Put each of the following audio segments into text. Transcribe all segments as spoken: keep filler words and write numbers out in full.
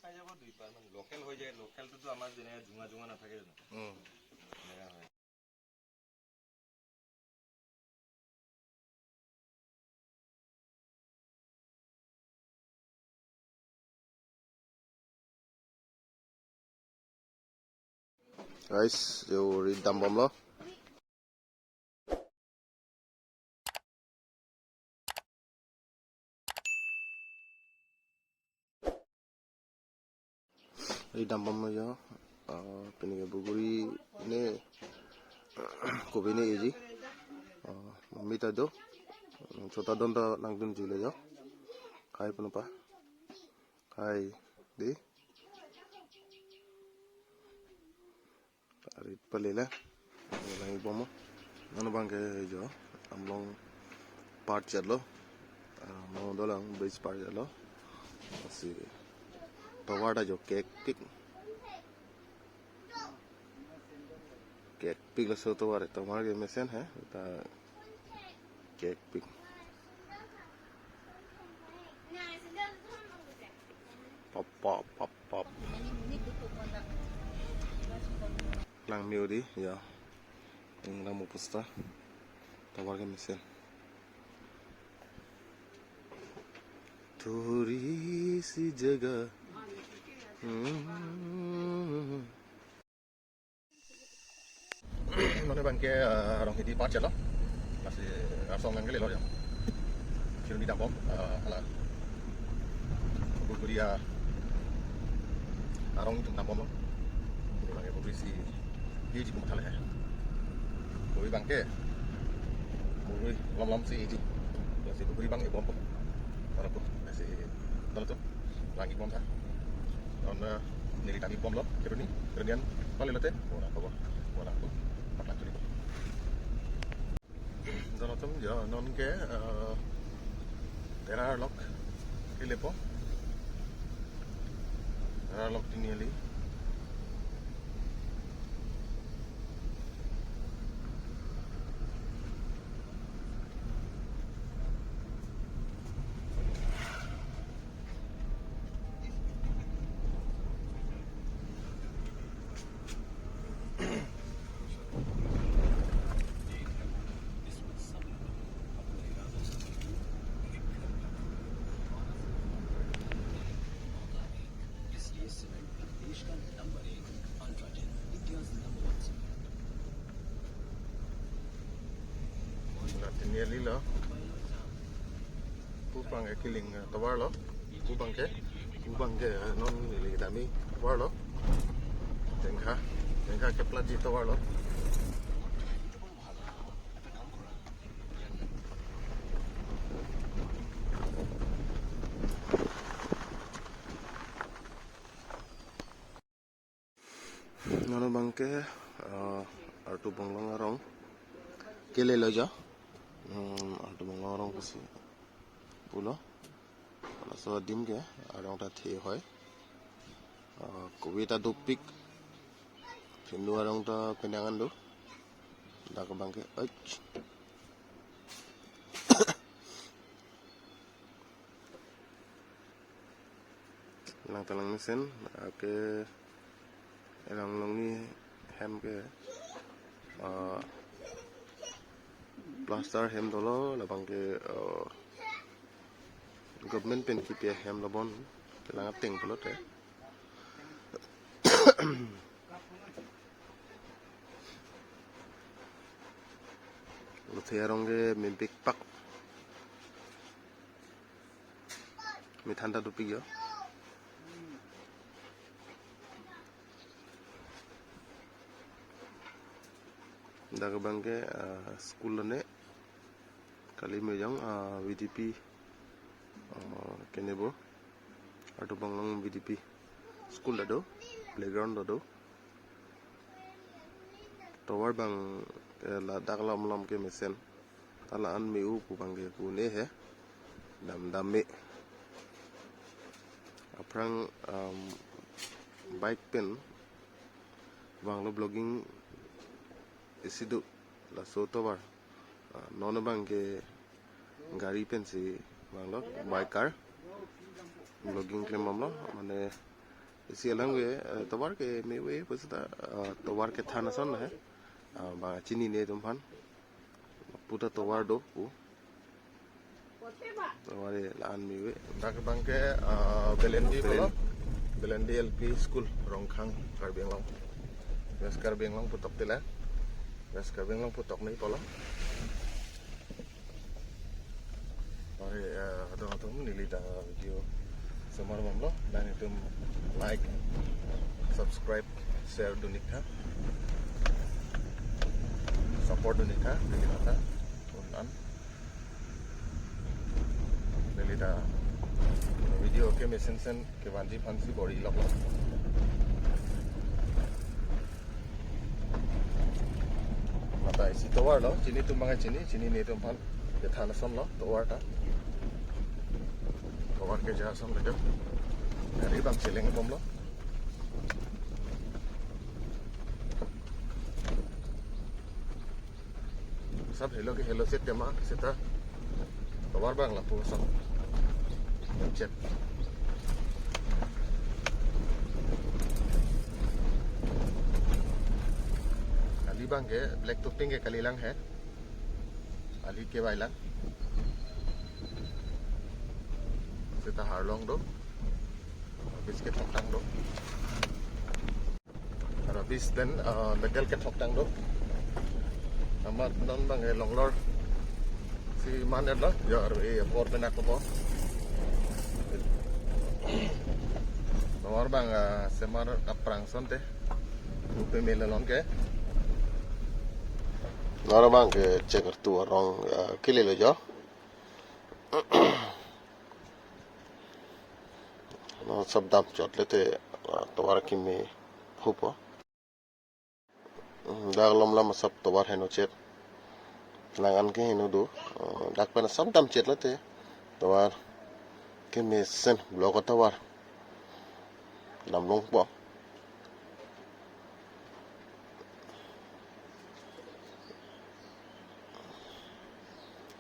পাই যাব দুই পাৰ মান। লোকেল হৈ যায়, লোকেলটোতো আমাৰ যেনেকে জুঙা জুঙা নাথাকে জানো? উম। এনেকা হয়। Guys, jo ri dam bomlo. Ri dam bomlo jo. Ah, pini ke buguri ne, kopi ne eji. Ah, mami ta do. Chota don ta nangdunji le jo. Khai punu pa. Khai di. Arit pale la. Lang bomlo. Non abangke jo. Amlong part chatlo. Ah, mo dolang bridge part chatlo. Lasi tovar ta jo kekpik. Kekpik laso tovar, tovar ke mesen he. Ta kekpik. Pop, pop, pop, pop. Lang miu di, ya. Yang lang mu pusta. Tovar ke mesen. Thori si jaga. Hmm. Mane abangke, eh, Ronghidi part chatlo. Lasi arsong nangkelelo ya. Kheroni dam bom, eh, hala. Buguri arong atum dam bomlo. Mane abangke buguri si eji pu matha le he. Buguri abangke. Buguri lom lom si eji. Lasi buguri abang e bompo. Para ko. Lasi dolo tu. Lang ik bomtha. Non, eh, neli tani bomlo, Kheroni, Kheroni an, pale lote, mona kobo, mona ko, patlang tuli. Dono atum jo, non ke, eh, Terar lok, kelepo, Terar lok tineli. Latin ya lilo. Pu abangke kiling, eh, tovar lo. Pu abangke, pu abangke, eh, non neli dam ik tovar lo. Tengkha, tengkha keplatji tovar lo. Non abangke, eh, Artu Bonglong arong kelelo jo. Hmm, Artu Bonglong arong pusi pulo. Laso adim ke arong ta the hoi. Eh, kopi ta dopik. Phindu arong ta penang an do. Dak abangke, oi. Lang ta lang mesen, ake elang longni hem ke, ah, plaster hem dolo, labangke, ah, government pen kipi ahem labon, lang ateng pulote. Lothe arong ke mepik pak. Methan ta dopik jo. Dak abangke, ah, school lone. Kali mejang, ah, V D P, ah, kenebo. Artu Bonglong V D P school ta do, playground ta do. Tovar abang, eh, ladak lom lom ke mesen. Ta la-an me-u pu abangke kune he. Dam dam me. Aphrang, um, bike pen vanglo vlogging isi do laso tovar. Ah, non abangke gari pensi vanglo, biker. Vlogging klem bomlo, mane Isi alam ke, eh, tovar ke me ave pusita, eh, tovar kethan ason he. Ah, bang chinine atum aphan. Puta tovar do pu. Tovar la-an me ave. Dak abang ke, ah, Belendi pulo. Belendi L P School, Rongkhang, Karbi Anglong. West Karbi Anglong pu tokte la. West Karbi Anglong pu tok nai pulo. Ore, eh, adung atum neli ta video somar bomlo, nanglitum like, subscribe, share dun ik tha, support dun ik tha, neli ta un-an. Neli ta video ke mesensen kevanji aphansi bor-ilok lo. Mata isi tovar lo, chini atum abang chini, chinine atum aphan kethan ason lo, tovar ta. Tovar keja ason lo jo. Gari abang cheleng bomlo. Sab helo ke helo set tema seta. Tovar abang lapu sab. Chet. Kali abang ke black topping ke kalilang he. Ali kevailang. Seta harlong do. Bis ke thoktang do. Rubbish then, uh, metal kethok tang do. Amat non abang, eh, longlor si man lo, ya, eh, apor pen ako po. Nomor abang, ah, semar kaprang asonte. Rupe mele lon ke. Nomor abang ke check tu arong, ah, kili lo jo. No, sab damchot lete, ah, tovar kimi hupo. Hmm, dak lom lam sab tovar heno chet. Lang an ke heno do. Ah, dak pen sab damchet lete. Tovar kemesen block tovar. Dam longpo.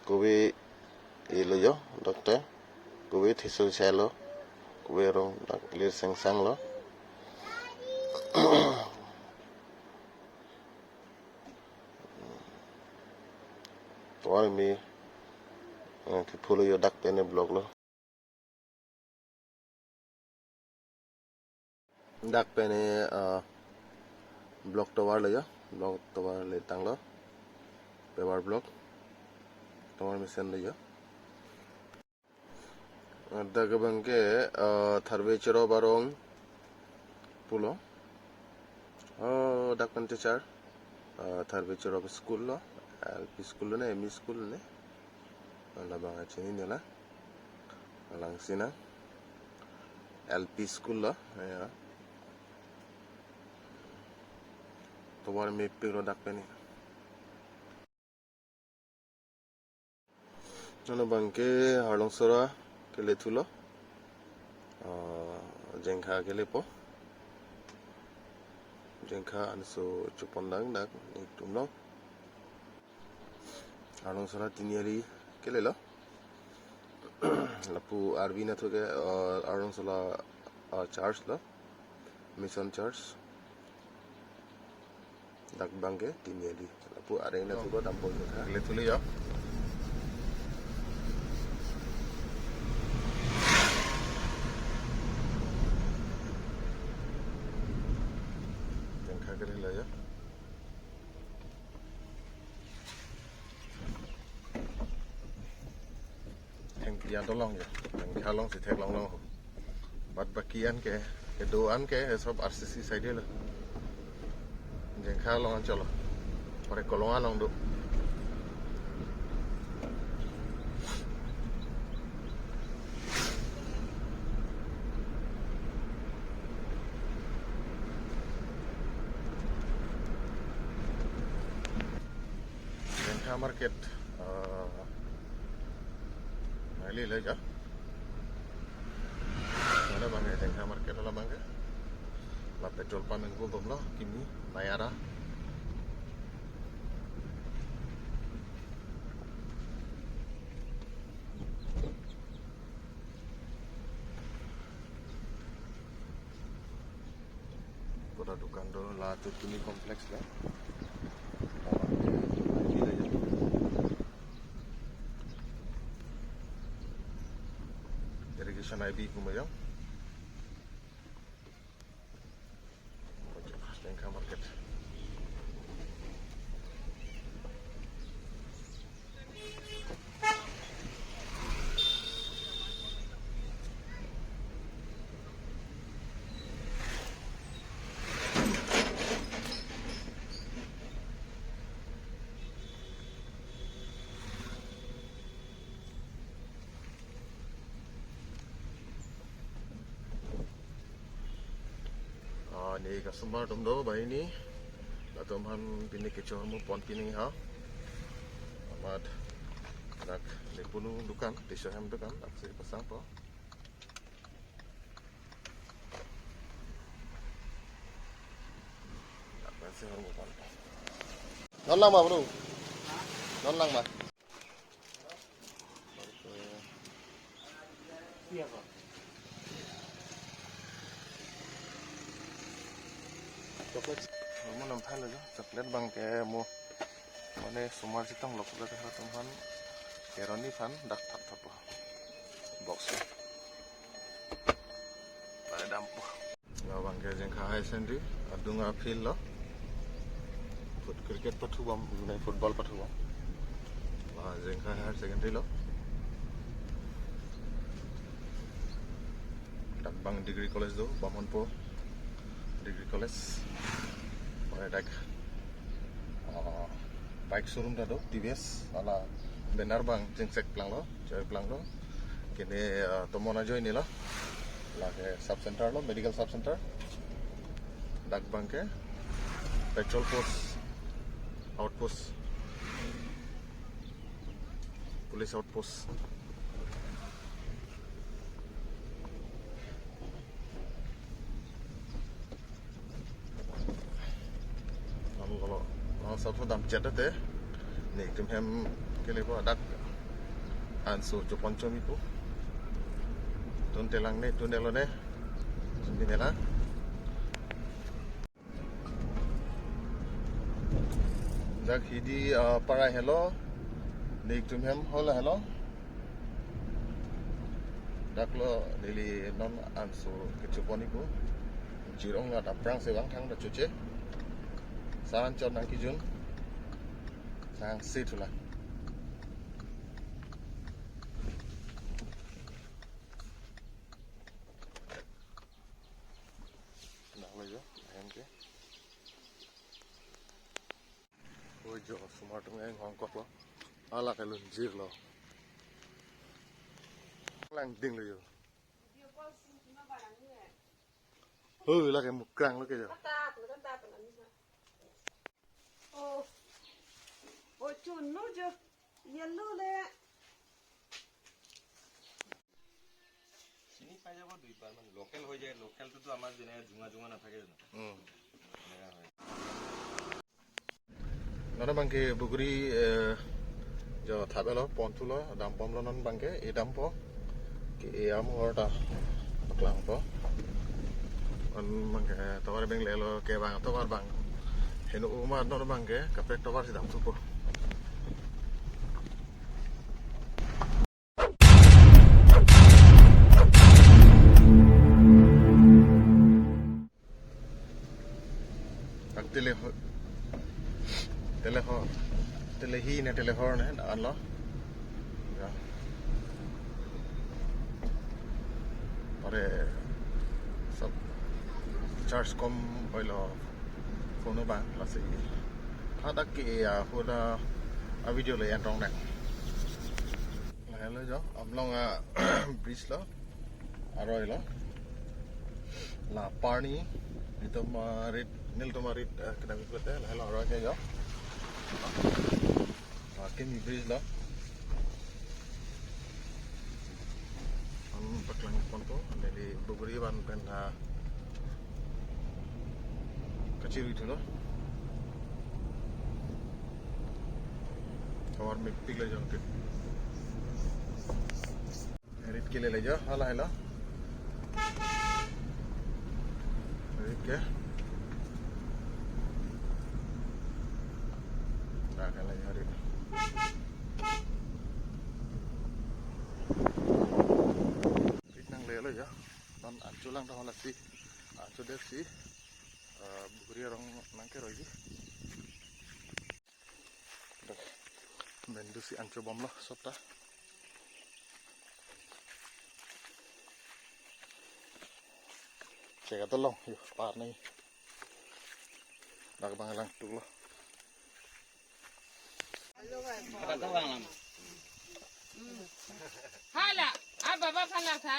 Kove elo jo, doctor. Kove thiso selo. Kove rong dak lir sengsang lo. Tovar kimi, eh, kephulo jo, dak pen block lo. Dak pen, eh, block tovar lo jo, block tovar le tanglo, paver block, tovar mesen lo jo. Dak abang ke, eh, tharve cherop arong pulo. Oh, dak pen teacher, eh, tharve cherop school lo, L P school lo ne, M E school lo ne. Labang achinine la. Langsinang L P school lo, ya. Tovar mepik lo dak pen. Non abang ke Harlong Sora kelethulo. Ah, Jengkha kelepo. Jengkha anso chupon dang dak nelitum lo. Harlong Sora Tiniali kelelo. Lapu arvi nathu ke, ah, Harlong Sora, ah, church lo. Mission Church. Dak abang ke Tiniali. Lapu areng nathu ko dampo jo tha. Lethulo jo. Jengkha kelelo jo. Thengpi adolong jo. Jengkha alongsi theklong long ho. Bad baki an ke, kedo an ke, sob R C C side lo. Jengkha along an cholo. Pore Kolong along do. Jengkha market, eh, neli le ja. Mana abang ke Jengkha market labang ke. La petrol pump ingkul bomlo, kimi, Nayara. Dukan do la Tutuni complex la. Irrigation I B kumayang. Jengkha market. Ah, ne customer atum do banghini. Latum aphan pini kechor mu pon pini ha. Amat dak Nepunu dukan, Tisso hem dukan, dak si pasang po. Dak pensi hormu pon. Non lang ma, bro? Non lang ma? Chocolate. Mo nam thalo jo. Chocolate abang ke mo. Mane osomar chetong lok chocolate ha tum aphan. Keroni aphan dak thap thap po. Box. Pai dampo. Labang ke Jengkha Higher Secondary, adung a-field lo. Foot cricket pathubom, nai football pathubom. La Jengkha Higher Secondary lo. Dak abang degree college do, Bamonpo Degree College. Pai dak, ah, bike showroom ta do, T V S, hala banner abang chingsek planglo, choi planglo. Kene, ah, tomon ajoine lo. Lake sub center lo, medical sub center. Dak abang ke patrol post, outpost, police outpost. Nang kalau nang satu dam chat te, ne tum hem kele ko dak anso chopon chomi ko. Tun telang ne, tun telo ne. Sumbi ne la. Dak hidi, ah, parai helo. Ne tum hem hol helo. Dak lo neli non anso kechopon ko. Jirong la daprang se vangthang da choche. Saran chot nang kijun. Sang si thula. Nang lo jo, ahem ke. Oi jo, osomar atum ngai hong kok lo. Hala ke lunjir lo. Lang ding lo jo. Ho, lake mukrang lo ke jo. Oh. Oh, chun lo jo. Yellow le. চিনি পাই যাব দুইবাৰ মান। লোকেল হৈ যায়, লোকেলটোতো আমাৰ যেনেকে জুঙা জুঙা নাথাকে জানো? উম। এনেকা হয়। Non abang ke buguri, eh, jo thap lo, pon thulo, dam pom lo non abang ke, e dam po. Ke e am hor ta paklang po. Non abang ke tovar beng lelo ke bang tovar bang. Heno uma non abang ke kaprek tovar si dam thupo. Dak tele ho-, tele ho-, tele hi ne tele hor ne, anlo. Ya. Pare sab charge kom oilo phone abang lasi. Hadak ke ya hoda a video le yang rong ne. Lahelo jo, Amlong a bridge lo, aroi lo. La Parni, Niltum arit, Niltum arit, eh, kedam ikut ya, lahelo aroi ke jo. La Kimi bridge lo. An paklang pon to, ane di buguri ban pen ha kachiri thulo. Tovar mepik le jong ke. Rit ke le le jo, hala hala. Rit ke. Non ancho lang dong lasi, ancho det si, eh, bugri arong nangkeroiji. Dek, mendu si ancho bomlo sopta. Chek atulong, yo, par ni. Dak bang lang tuklo. Hala, ah, baba phala tha.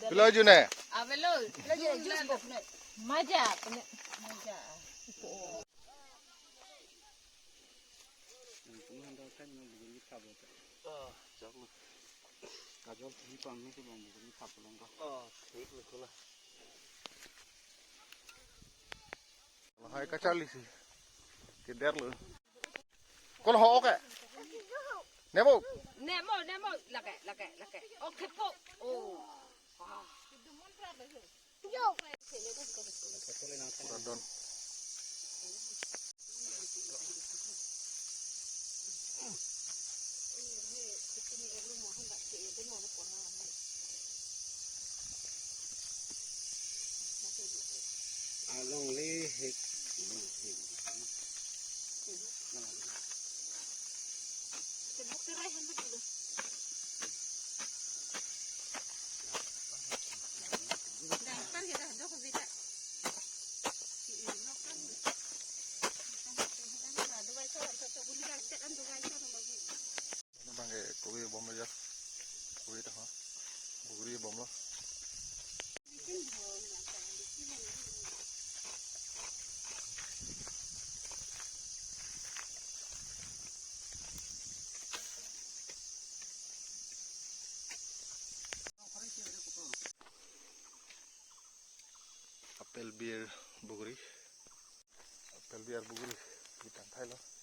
Pilo june. Avelo. Maja. Maja. Lahai kacharli si. Keder lo. Kol ho oke. Nemo. Nemo, nemo, lake, lake, lake. Oke po. Oh. Pura don. Along le hek. Bang ke kobi bomlo ya. Kobi ta ha. Bugri bomlo. Apple beer bugri. Apple beer bugri. Kita thailo.